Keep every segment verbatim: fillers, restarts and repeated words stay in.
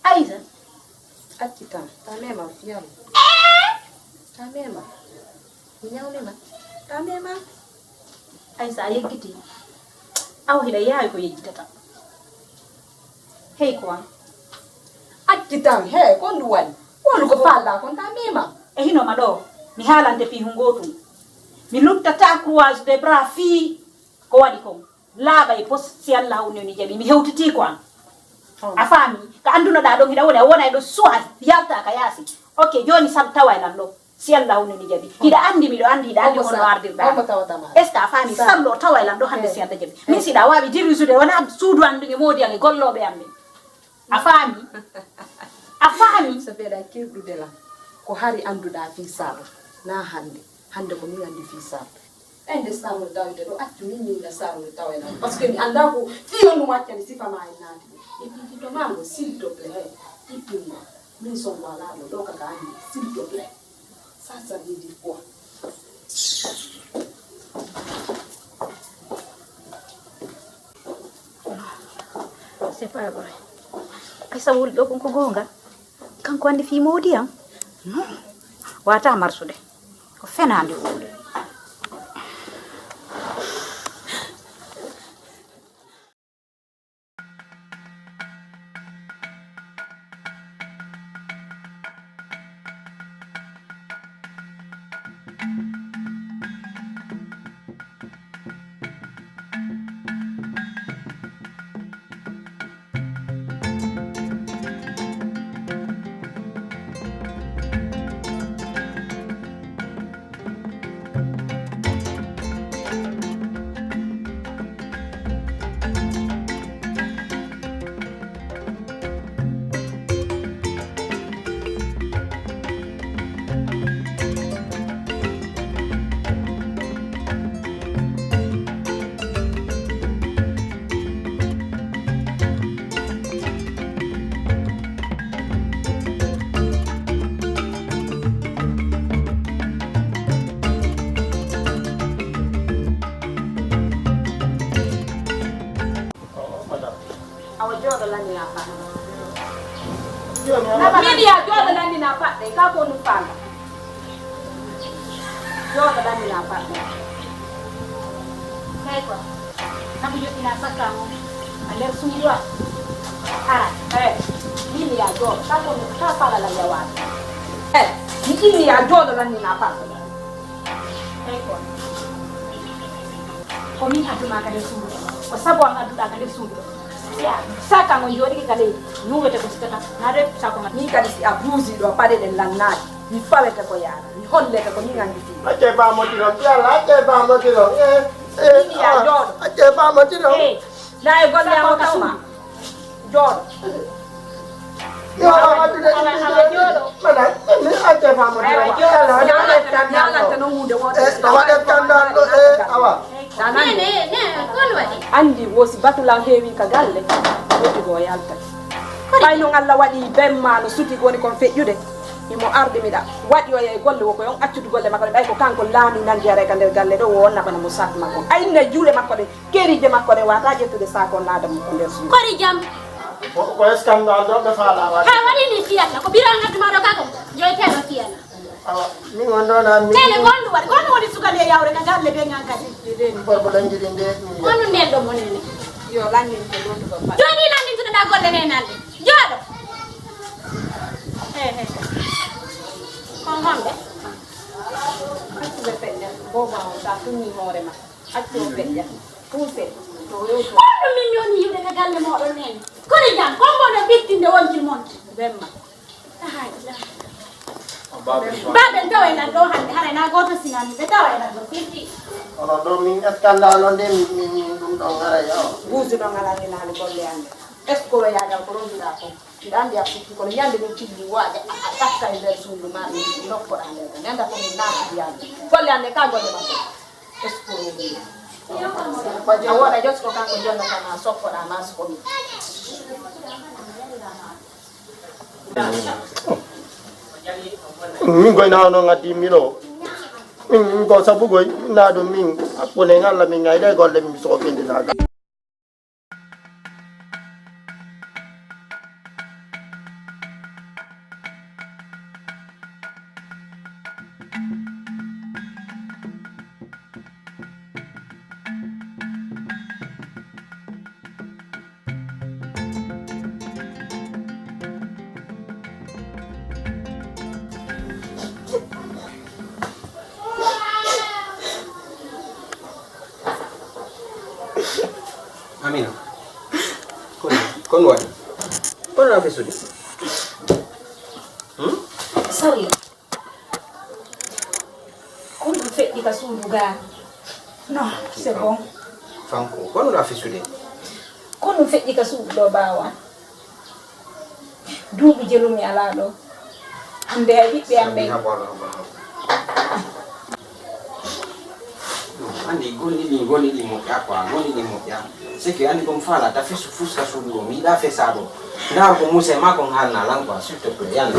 Aisa, acci tan, ta mema fiyam. Ta mema. Mi ñawnima. Ta mema. Aisa, a yeggiti. Aw, hiɗa yaawi ko yejjitata. Hey, ko an. Acci tan, he, ko ndu waɗi? Wonu ko faalɗaa kon, ta mema. E hino ma ɗo, mi haalante fii hungo tun. Mi luttata croise de bras fii ko waɗi kon. Laaɓa e pos, si Allah hawni woni jaɓi. Mi hewtitii ko an. A faami? Ka anndunoɗaa ɗon, hiɗa woni, a wona e ɗo suwa, yalta ka yaasi. Ok, jooni sal tawa e lan ɗo. Si Allah hawni woni jaɓi. Hiɗa anndi, miɗo anndi, hiɗa anndi honno ardirɗaa. Est-ce que a faami? Sal ɗo tawa e lan ɗo hannde si Allah jaɓi. Min si ɗa waawi dirisude, wona suudu an ndun e moodi an e gollooɓe an ɓen. A faami? A faami? So mbeɗa kirɗude lan, ko hari annduɗaa fii Saalu, naa hannde. Hannde ko min anndi fii Saalu. Ɓay nde Saalu tawete ɗo, accu min min na Saalu tawa e lan. Parce que mi anndaa ko fii on ɗum accani sifa maa en naati. E fii to maa ngo, s'il te plaît, hey, ippin ngo. Min son ko alaa ɗo, ɗo kaka anndi, s'il te plaît. Ça, ça veut dire quoi? C'est pas vrai. Aisa wuli ɗo kon ko goonga. Kanko anndi fii moodi an? Non. Wata marsude. Ko fenaande wuli. Awa jooɗo lanndinaa paɗɗe. Min ya jooɗo lanndinaa paɗɗe, ka ko nu fanda. Jooɗo lanndinaa paɗɗe. Hey ko. Namu yoɗɗinaa sakka mo. A nder suudu a. Ara, eh. Min ya jooɗo, ka ko nu ka fala la yawaani. Eh, mi inni ya jooɗo lanndinaa paɗɗe. Tawi ko, ko min addu maa ka nder suudu. Ko sabu an adduɗaa ka nder suudu. Si a, saka ngo jooɗike ka leydi, luwete ko sitata. Naa de sako ma. Min kadi si a buusi ɗo paɗe ɗen lannaade, mi fawete ko yaara. Mi hollete ko min anndi fii. Acce baamotiron, yalla, acce baamotiron. Eh, eh, min ya jooɗo. Acce baamotiron. Eh, na e golle an o tawma. Jooɗo. Yo, awa, awa, awa, awa, jooɗo. Mana, mi acce faamude. Awa, jooɗo. Awa, yaalante, yaalante noon huunde wootere. Eh, no waɗe skandal ɗo, eh, awa. Ne, ne, ne, ko on waɗi? Anndi wo si batulan heewi ka galle, woti ko yalta. Ɓay noon Allah waɗi ben ma no suti woni kon feƴƴude. Imo ardi miɗa waɗi o e golle wo ko yon accude golle makko ɗe. Ɓay ko kanko laami nandi ara ka nder galle ɗo, wo on naɓana mo sac makko. Ay ne juuɗe makko ɗe. Keriije makko ɗe wata ƴettude sac o naada mo ko nder suudu. Kori jam. Ko, ko scandale ɗo ɓe faala waɗde. Ha waɗi ni fiyalla, ko biran ngaddu ma ɗo kako, joyteɗo fiyalla. Awa, min on ɗo na mi. Nene, ko honɗum waɗi, ko honɗum woni suka nde yawre ka galle ɓe ngan kadi. Gorko ɗon jiɗi nde, mi. Ko honɗum nden ɗo mo nene? Yo lanndin ko ɗon ɗo ba. Joni lanndintuɗo ɗa golle nene alde. Jooɗo. He, he. Ko honɓe? Accu ɓe feƴƴa, booba on sa tunni hoore ma. Accu o feƴƴa. Puuse. To yewto. Honɗum min mi woni yiwde ka galle moɗon nene? Kono jam, kon mboɗo ɓittinde wonji mon. Bemma. Aha, ila. Baben tawa e lan ɗo hannde, haray na gooto sinani, ɓe tawa e lan ɗo firti. Kono ɗo min scandale on de, min, min, min ɗum ɗon haray o. Buusi ɗon alani nani golle an. Est-ce que o yagal ko ronduɗa kon? Mbiɗa anndi a sikki kono ñande min cilli waaƴa a, a takka e nder suudu ma, min nokkoɗa nder ɗo. Ñande ko min naati yande. Golle an ɗe ka golle makko. Est-ce que o ronduɗa? A woɗa jos ko kanko jonnata ma, sokkoɗa ma, so ko min. Min koye na no ngaddi mi ɗo. Min, min ko sabu koye na ɗum min. Hakkunde Allah min ngayda e golle min so ɓendinaagal. Amina. Kono, kono waɗi? Kono a fesude? Hmm? Sarla. Ko ɗum feƴƴi ka suudu gaa? Non, c'est bon. Fanko, kono a fesude? Ko ɗum feƴƴi ka suudu ɗo ɓaawo an? Duuɓi jelumi alaa ɗo. Hannde hay ɓiɓɓe am ɓen. Habo, habo, habo, habo. Andi gonni ɗin, gonni ɗin moƴƴa quoi, gonni ɗin moƴƴa. C'est que andi ko mi faala ta fesu fuska suudu ɗo, mi yiɗa fesa ɗo. Ndaar ko Moussa ma ko haalna lan quoi, s'il te plaît, yalla.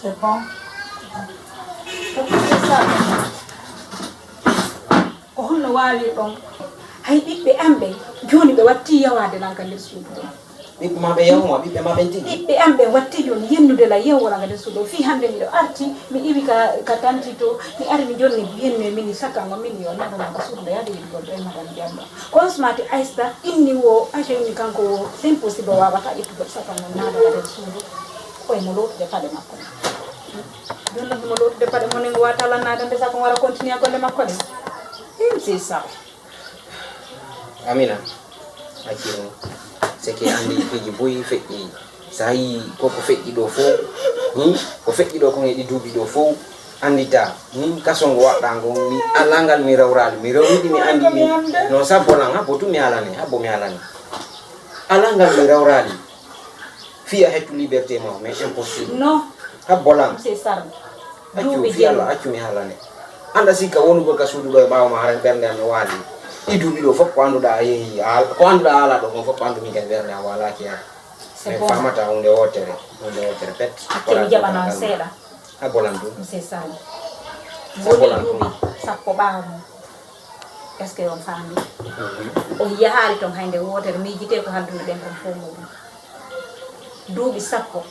C'est bon. Ko honno waawirɗon? Hay ɓiɓɓe am ɓen, jooni ɓe watti yawaade lan ka nder suudu ɗo. Ɓiɓɓe ma ɓe yawuma, ɓiɓɓe ma ɓen tigi? Ɓiɓɓe am ɓen watti jooni yennude lan yawora ka nder suudu ɗo. Fii hannde miɗo arti, mi iwi ka, ka tanti to, mi ari mi jonni yennu e mini sakan o mini yo naɗo ma ka suudu ɗo yaade yeɗugol ɗo e madan Jamma. Ko on sumati Aista inni wo, Aisha inni kanko wo, c'est impossible o waawata ƴettugol sakan o naada ka nder suudu. Ko e mo lootude paɗe makko ɗen. Jooni noon himo lootude paɗe mo nen, o waawata lan naadande sakan o wara continue golle makko ɗen. Him si saw. Amina, accir mo. C'est que anndi piiji buy feƴƴi. So a yii ko ko feƴƴi ɗo fof, hmm, ko feƴƴi ɗo kon e ɗi duuɓi ɗo fof, anndita, hmm, kaso ngo waɗɗaa ngo, mi alaa ngal mi rawraali. Mi rawriɗi, mi anndi ɗi. Non, sabbo lan, habbo tun mi alane, habbo mi alane. Alaa ngal mi rawraali. Fii a hettu liberté ma, mais impossible. Non. Habbo lan. C'est ça. Accu, duuɓi fii Allah, accu mi haalane. Annda sikka wonugol ka suudu ɗo e ɓaawo ma, haray ɓernde am no waali. Ɗi duuɓi ɗo fof ko annduɗaa a yehi, a haal-, ko annduɗaa a haalaa ɗo kon fof ko anndu min kadi ɓernde am waalaaki hen. C'est bon. Mais faamata huunde wootere, huunde wootere pet. Accu mi jaɓana on seeɗa. Habbo lan tun. Monsieur Sall. Habbo lan tun. Duuɓi sappo ɓaawo mum. Est-ce que on faami? Mhm. On yahaali ton hay nde wootere, miijitee ko halduno ɗen kon fof muɗum. Duuɓi sappo,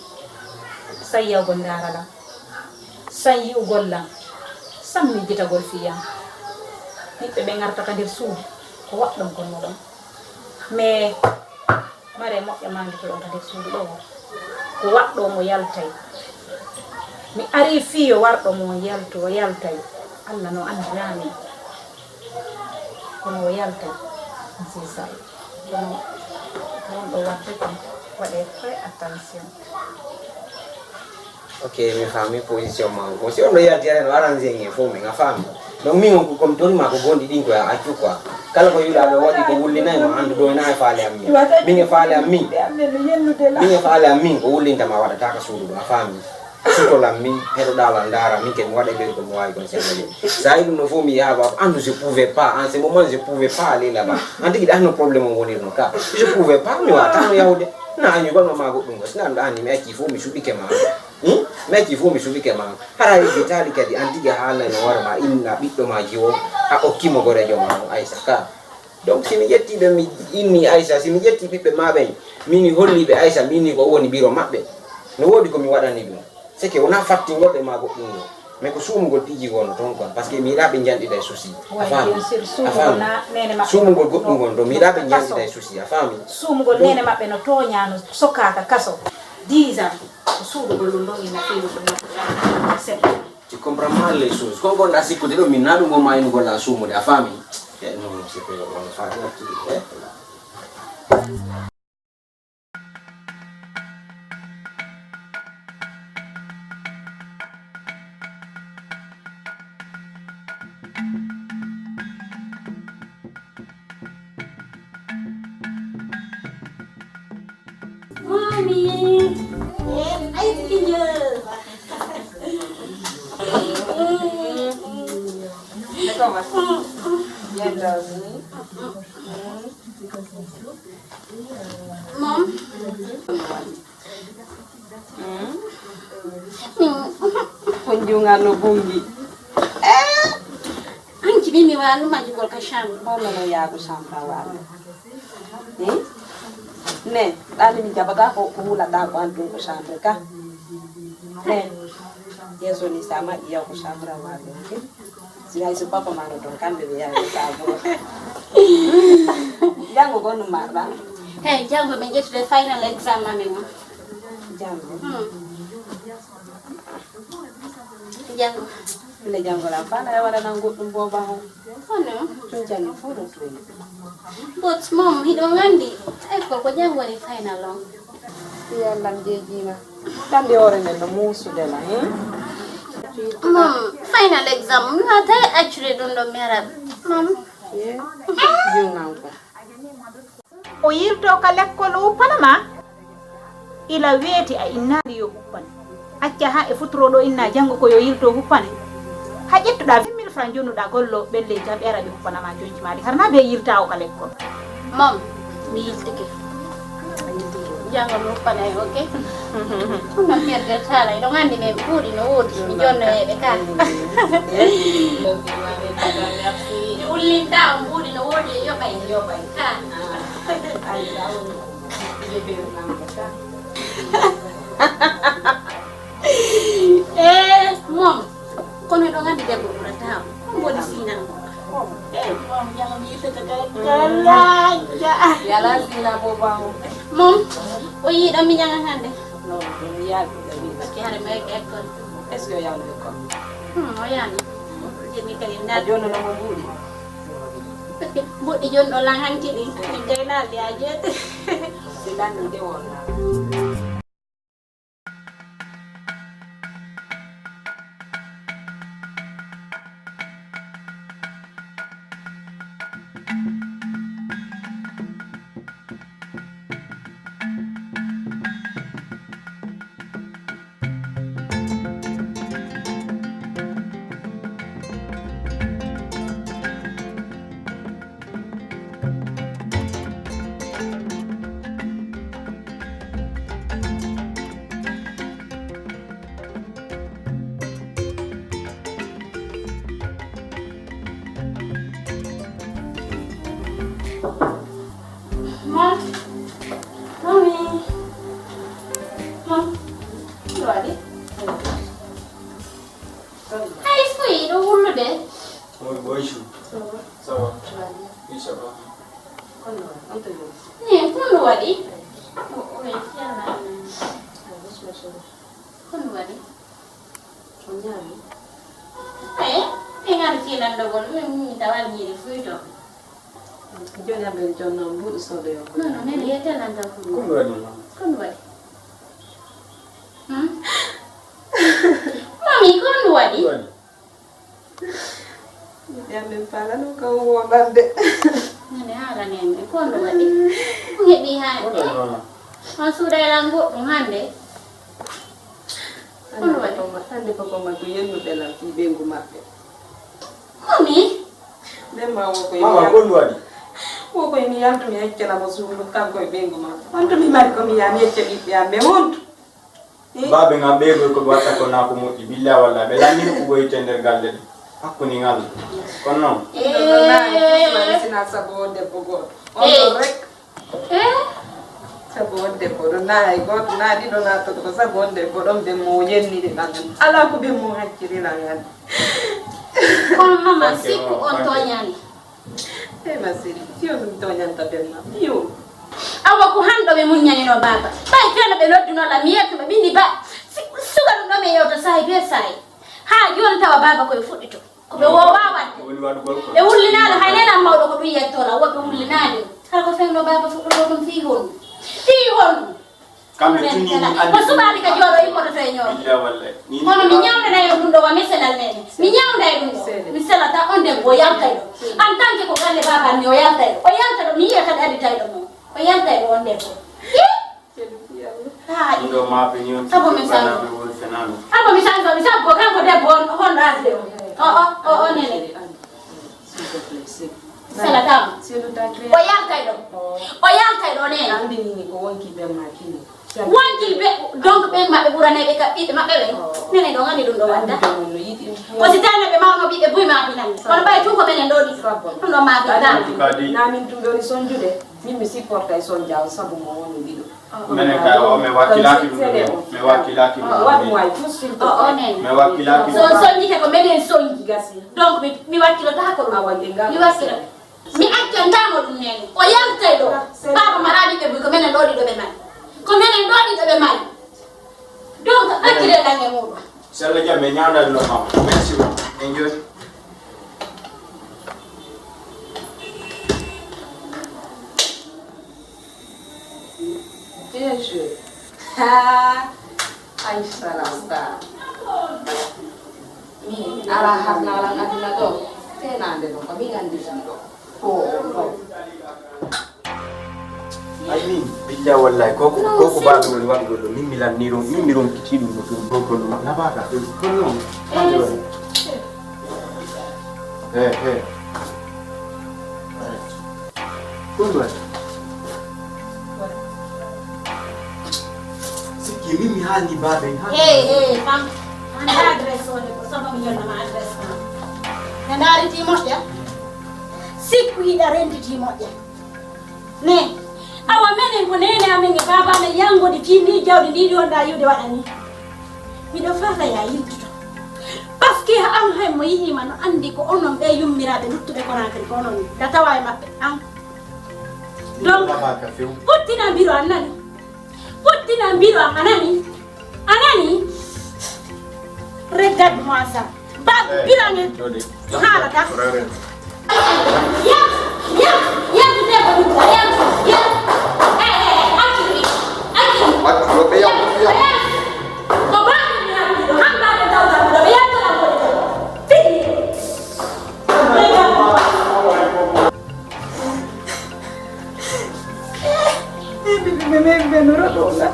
san yawgol ndaara lan, san yi'ugol lan, san miijitagol fii an. Ɓiɓɓe ɓen arta ka nder suudu, ko waɗɗon kon no ɗon. Mais Mare moƴƴa maanditoɗon ka nder suudu ɗo. Ko waɗɗo mo yaltay. Mi arii fii yo warɗo mo yaltu, o yaltay. Allah no anndiraami. Kono o yaltay. C'est ça. Kono ko wonɗo waɗde kon, waɗee très attention. Ok, mi faami position ma on. Ko si on ɗo yalti, aɗa no arrangé en fof, min a faami. Donc, min on ko, ko mi tori ma ko gonɗi ɗin ko a accu quoi. Kala ko yiɗaa ɗo waɗi ko wullinay ma, anndu ɗo ena e faale am min. Min e faale am min. Min e faale am min, ko wullinta ma waɗata ka suudu ɗo, a faami. Sutolan min, heɗoɗaa lan ndaara min, ke mi waɗa ɓeydu ko mi waawi kon sella ɗum. So a yi ɗum ɗo fof mi yaha ba, anndu je pouvais pas, en ce moment je pouvais pas aller là-bas. An tigi ɗa no problème on wonirno ka. Je pouvais pas, mi waawata no yahude. Na añugol ma ma goɗɗum ko, si na ɗa ni mi acci fof mi suɓike ma. Hmm? Mecci fof mi suɓike ma. Hara hedditaali kadi, an tigi a haalnayno hoore ma, inna ɓiɗɗo ma jiwo, a okki mo goreejo ma on Aisa ka. Donc, si mi ƴetti ɓe, mi inni Aisa, si mi ƴetti ɓiɓɓe ma ɓen, min mi holli ɓe Aisa, min ni ko o woni biro maɓɓe. No woodi ko mi waɗani ɗum. C'est que wonaa fattingol ɓe ma goɗɗum ɗo. Mais ko suumugol piiji wonno toon kon, parce que mi yiɗaa ɓe njanɗida e souci. A faami? A faami? Suumugol goɗɗum won ɗo, mi yiɗaa ɓe njanɗida e souci. A faami? Suumugol neene maɓɓe no tooñaa, no sokaaka kaso. Dix ans. Ko suuɗugol ɗum ɗon ina feewi ɗum seɗɗa. Tu comprends mal les choses. Kon gonɗa sikkude ɗo min na ɗum gomma ino golla suumude, a faami? Eh, non, c'est que on faati wattude. Eh. Mommy. Yes. Ay, tinggal. Mom. Ko njuŋa no buŋgi. Eh, anki mimi wanu majugol ka chambre. Ko no no yago chambre wanu. Hmm? Ne, ɗani mi jaɓata ko, ko wulata ko an ɗum ko chambre ka. Ne, yeeso ni sama iya ko chambre wanu. Si hay so papa ma no ton kamɓe ɓe yawi chambre. Jango ko no marɗa. Hey, jango ɓe ƴettude final exam amen o. Jango. Hmm. Janngo. Ine janngoɗaa faala e waɗanan goɗɗum booba on. Kono? Cuncani fof ɗo soyi. But mom, hiɗo nganndi, ay ko ko janngo woni final on. Yallam jeejiima. Tambi hoore nden no muusude la, hin? Mom, final exam, mi waawata accude ɗum ɗo mi ara. Mom. Ye, junnanko. O yilto ka lekkol o huppana ma? Ila weeti a innaali yo huppane. Acca haa e futuro ɗo inna janngo ko yo yilto huppane. Ha ƴettuɗaa vingt mille francs jonnuɗaa gollo ɓelle jam ɓe ara ɓe huppana ma jonci maɗi harna be yilta o ka lekkol. Mom, mi yiltike. Janngo mi huppana e ok. Ɗum noon perde tala, eɗo nganndi men ɓuuɗi no woodi, mi jonnoyeɓe ka. Mi ullinta on ɓuuɗi no woodi e yoɓay, yoɓay ka. Eh, mom, kono eɗo nganndi debbo ɓurata on. On mboɗi sinan mo. Eh, mom, yalla mi yiltata kala. Yala sina booba mo. Mom, o yiɗo mi ñaŋa hannde. Non, mi yaali ko mi. Parce que hare mi yehi école. Est-ce que o yaali école? Hmm, o yaali. Jeni kadi na. Jono no mo mbuuɗi. Mbuuɗi jooni ɗo lan hanki ɗi. Min gaynaali a jeete. Si lanni de wonna. Mom. Mommy. Mom. Ko waɗi? Hay so yiɗo wullude. Oui, bonjour. Ça va? Ça va? Oui, ça va. Kono, on to jom. Ni, kono waɗi? O, o, e fiyama. Kono waɗi? O ñaami? Ay, e ngal filan ɗo won, min, min tawal ñiiri fuy to. Joni aɓe jonno mbuɗu sodoyo. Non, non, nene yettelan tan fuɗu. Kono waɗi? Kono waɗi? Hmm? Mami, kono waɗi? Waɗi. Yande pala no kam wonande. Nene haala nene, kono waɗi? Ko heɓi hande? On suuɗa e lan goɗɗum hande? Kono waɗi? Hande ko koma ko yennuɓe lan fii ɓeyngu maɓɓe. Mami? Nden ma wo koye Mama, mi yal-, kono waɗi? Wo koye mi yaltu mi yeccana mo suudu kanko e ɓeyngu maɓɓe. On to mi mari ko mi yaa mi yecca ɓiɓɓe am ɓe hontu? Baaɓe ngam ɓeegoy ko ɓe watta ko naa ko moƴƴi. Billa walla ɓe lanni ko ɓoyte nder galle ɗe. Hakkunde ngal. Kono non. Ɗum ɗo naa e fii mari sina sabu on debbo gooto. On ɗo rek. Eh? Sabu on debbo ɗo naa hay gooto, naa ɗiɗo, naa tati, ko sabu on debbo ɗon ɓe mo yenniri lan. Alaa ko ɓe mo hacciri lan hannde. Kono mama, sikku on tooñaani. Eh, ma chérie, si on ɗum tooñanta ɓen ma. Yo. Awa ko hanɗo ɓe muññanino baaba. Ɓay keno ɓe nodduno lan, mi yettuɓe, ɓe inni ba. Si-, suka ɗum ɗo mi yewta saa'i be saa'i. Haa jooni tawa baaba koye fuɗɗito. Ko ɓe woowa waɗde. Woni waɗugol ko. Ɓe wullinaano hay nenan mawɗo ko ɗum yettola, woɓɓe wullinaade. Hara ko fewno baaba fuɗɗoto ɗum fii honɗum? Fii honɗum? Kamɓe tun ni min anndi ko suɓaali ka jooɗo immototo e ñoom. Billa wallay. Kono mi ñawndanay on ɗum ɗo wa meselal meɗen. Mi ñawnday ɗum ɗo. Mi selata on debbo o yaltay ɗo. En tant que ko galle baaba am ni o yaltay ɗo. O yalta ɗo mi yiya kadi aditay ɗo mo. O yaltay ɗo on debbo. Yi? Haa ɗum ɗo maafe ni on sabo mi sango. Sabo mi sango, mi sango kanko debbo on, on ɗaasde o. O, o, o, o nene. Salataama. O yaltay ɗo. O yaltay ɗo, nene. Anndi ni ko wonki ɓen ma kini. Wonki ɓe, donc ɓen maɓɓe ɓuraneeɓe ka ɓiɓɓe maɓɓe ɓen. Nene ɗo, anndi ɗum ɗo wonda. Ko si tawi ɓe mawno ɓiɓɓe buy ma pinani. Kono ɓay tun ko menen ɗo ɗiɗo. Ɗum ɗo ma pinani. Naa min tun ɓe woni sonjude. Min mi supportay sonja on sabu mo woni ɗiɗo. Menen kay o, mi wakkilaaki ɗum ɗo. Mi wakkilaaki ɗum ɗo. Waɗi mo ay tout suite. O, o, nene. Mi wakkilaaki ɗum. So sonjike ko menen sonji. Gasi. Donc mi, mi wakkilotaako ɗum. Awa, nde ngal mi wakkilo. Mi accantaamo ɗum, nene. O yaltay ɗo. Baaba maraani ɓe buy, ko menen ɗo ɗiɗo ɓe mari. Ko menen ɗo ɗiɗo ɓe mari. Donc, hakkile lan e muuɗum. Sella jam e ñaanal no kam. Merci beaucoup. Enjoy. Bien joué. Ha! Ay, Sarasta. Mi ala harnaalan aduna ɗo. Tenande ɗo ko min anndi ɗum ɗo. Ko ɗo. Ay min, billahi wallahi, koko, koko baɗo woni waɗugol ɗo. Min mi lanni ɗum, min mi ronkiti ɗum ɗo, ɗum ɗo, ɗum ɗo. Labaka, ɗum, ɗum, ɗum. Eh, eh. Ɗum ɗo. Sikki min mi haalni baaba en, haalni. Hey, hey, fam. An adresse o de ko sobo mi yonna ma adresse ma. Na ndaari ti moƴƴa. Sikku yiɗa rentiti moƴƴa. Ne, awa menen ko neene amen e baaba amen yangode fii ndii jawdi ndii ɗi wonɗaa yi'ude waɗa nii. Miɗo farta yaa yiltuto. Parce que an hay mo yi'ii ma no anndi ko onon ɓee yummiraaɓe luttuɓe Conakry ko onon da tawa e maɓɓe. An. Donc, pottina biro an nani? Pottina biro an a nani? A nani? Regarde-moi ça. Ba, eh, biro an. Haalata. Yaltu, yaltu, yaltu, debbo ɗum, yaltu, yaltu. Eh, eh, eh, accu ɗum, accu ɗum. Accu ɗum, ɓe yaltu, yaltu. Yaltu. Ko baaɗi mi haɓɓude, han baaɗi dawgal ɗo, ɓe yaltoran ko ɗum. Fini. Ɓe yaltu. Eh, ɓe, ɓe, ɓe, ɓe, ɓe, no roɗo la.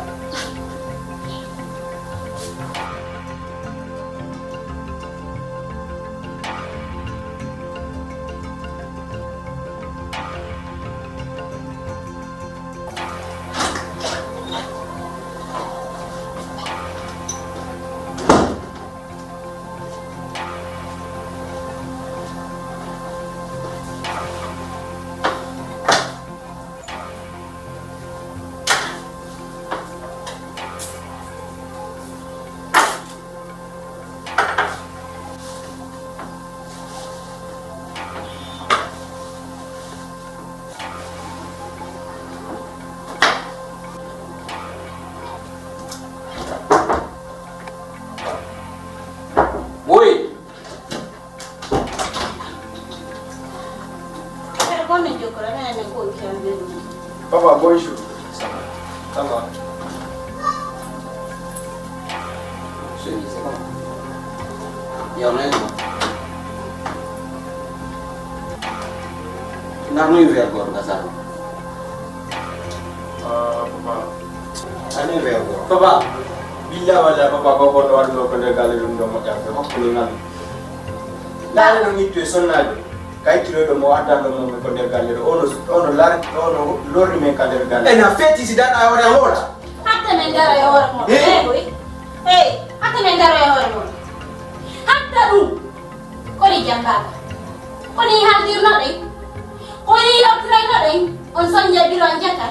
Woy! Papa, bonjour. Ça va? Ça va. Chérie, c'est bon. Yow, nañ ma. Ndax nuyu weer koor nga sax? Ah, papa. Ani weer koor. Papa, billahi wallahi, papa, ko ko ɗo waɗno ko nder galle ɗum ɗo moƴƴa ko hokkude ngal. Ndaare no ñittu e sonnaajo. Kay tiroyɗo mo addanɗo mo ko nder galle ɗo. Ono, ono lar-, ono lorri men ka nder galle. Ena feeti si daɗa e hoore am hoola. Hatta men daro e hoore mo. Eh? Eh, boy. Eh, hatta men daro e hoore mo. Hatta ɗum. Koni jam baaba? Koni haldirnoɗen? Koni yewtiraynoɗen? On sonje biro on jaka?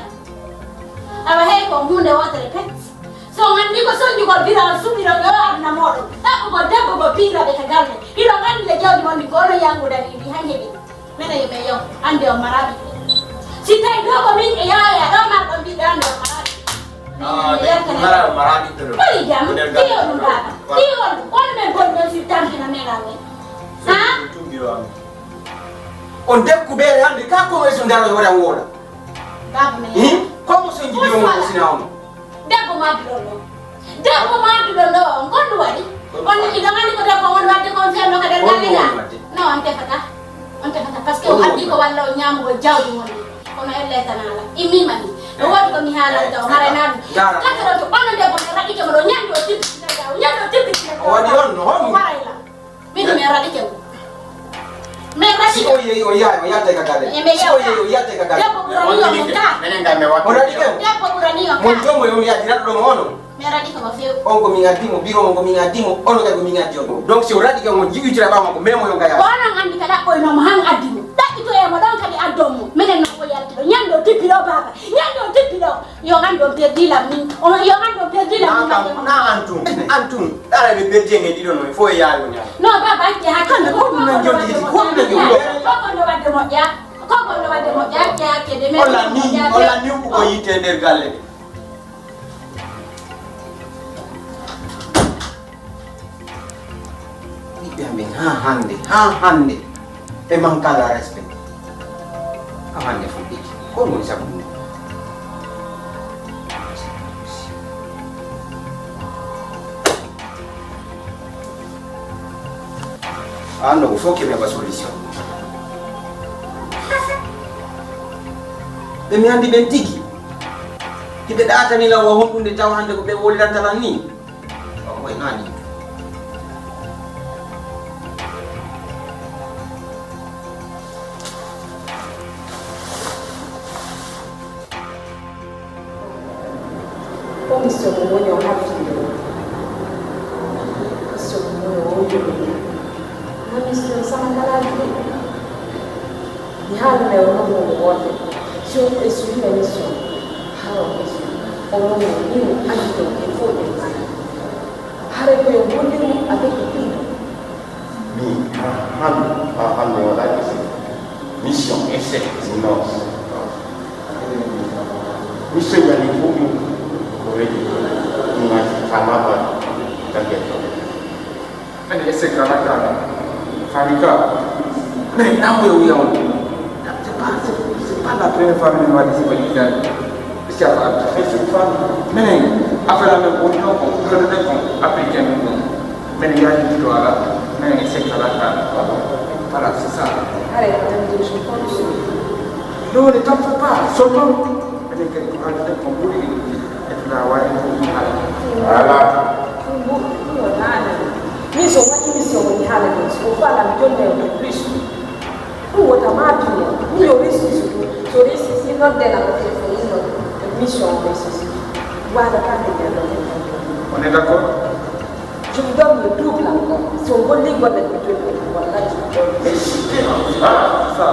Awa hey ko hunde wotere pet. So on anndi ko sonjugol biro on suɓiro yo aduna moɗon. Ɗaɓɓugol debbo mo piiraɓe ka galle. Hiɗon anndi le jawdi mon ndi ko onon yanguɗani ndi han heɓi. Mene yo ɓe yo. Hannde on maraa ɓiɓɓe. Si tawi ɗo ko min e yaaya ɗo marɗon ɓiɓɓe hannde on maraa ɓiɓɓe. Ah, mi yaltana. Mara, mara ɓiɓɓe ɗo. Ɓuri jam. Ko nder galle. Iyo ɗum baaba. Iyo ɗum. Kono men boni ɗon si tampina men amen. Ha? Ɗum biro am. On debbo kubeere hannde ka ko so ndaro wara wooda. Baaba men. Hmm? Ko mo so jibi mo sina on. Debbo ma biro ɗo. Debbo ma adduɗo ɗo, on ko ɗum waɗi? On iɗo anndi ko debbo on waɗde kon fiyannoo ka nder galle ngaa? No, on tefata. On tefata, parce que on addi ko walla on ñaamugol jawdi mon ndi. Kono elle est tanala. Immiima ni. No woodi ko mi haalanta on, haray naa ɗum. Kadi on to, on debbo, mi raɗike mo ɗo, ñande o tippitira, ñande o tippitira. O waɗi on, no, on. Waray la. Min mi raɗike mo. Mi raɗike. Si o yehi, o yahay, o yaltay ka galle. E mi yalta. Si o yehi, o yaltay ka galle. Debbo ɓurani on mon ka. Menen ngal mi waɗi. O raɗike mo. Debbo ɓurani on ka. Mon jommo yo mi yaadi raɗɗo mo ono. Mi raɗike mo few. On ko min addi mo, biro mo ko min addi mo, ono kadi ko min addi on. Donc si o raɗike mo, jiɓitira ɓaawo makko, memo yo ngaya. Ko onon anndi ka ɗaɓɓoyno mo han addi mo. Ɗaɓɓito e mo ɗon kadi addon mo. Minen non o yalti ɗo. Ñande o tippi ɗo baaba. Ñande o tippi ɗo. Yo an ɗon perdi lam min. On yo an ɗon perdi lam min. Na kam, na antum. Antum. Ɗara ɓe perdi en e ɗiɗo non. Fo e yaayo ñaar. No baaba acce hakkille. Ko ɗum non joddi. Ko ɗum non joddi. Ko ko no wadde moƴƴa. Ko ko no wadde moƴƴa. Acce hakke de. On lanni, on lanni ko yitte nder galle de. Ha hande, ha hande. Ɓe manque à la respect. Ha hande fuɗɗiti. Ko woni sabu ɗum? Ah non, il faut que mi heɓa solution. Ɓe mi andi ɓen tigi. Hiɓe ɗaatani lan wa honɗunde tawa hande ko ɓe woliranta lan ni. O waynani. Ko mission mo woni o halfinde? Mission mo woni o wondude? Ko mission sama kalaaji ɗi. Mi haalunoo e onon wonde wonde si on ɓe suwii mission, hara on ɓe suwii. Onon woni ni mo annditoo e fof e maaji. Haray ko yo gollirmo avec ɗum. Mi ha han ha hande waɗa mission. Mission échec. Non. Mission yani fof ɗum ko reji ɗum ngaji ka maba tagget ɗo. Ene échec ka waɗɗa. Fami ka. Mais namu yo wiya on. C'est pas, c'est c'est pas la première fois min waɗi sifa ɗiɗan. Siafa. Menen affaire amen woni ɗo ko ɗoɗoɗen kon appliqué men ɗum. Menen yaajituɗo ala, menen e sekkala ka. Voilà, c'est ça. Allez, on dit, je pense. Non, ne t'en fais pas, seulement menen kadi ko haalduɗen ko ɓuri. Etla wawi ko ɗum haala. Ala. Ɗum ɗum o naani. Min so waɗi mission woni haala ɗum, so o faala mi jonne o plus. Ɗum wota ma biyo, mi yo ressource ɗum. So ressource nodde na ko téléphone ɗum no mission o ressource. Wala ka de nder ɗon. On est d'accord? Je vous donne le double encore. Si on golli golle ko joni, wallahi je vous donne. Mais si, ah, ça.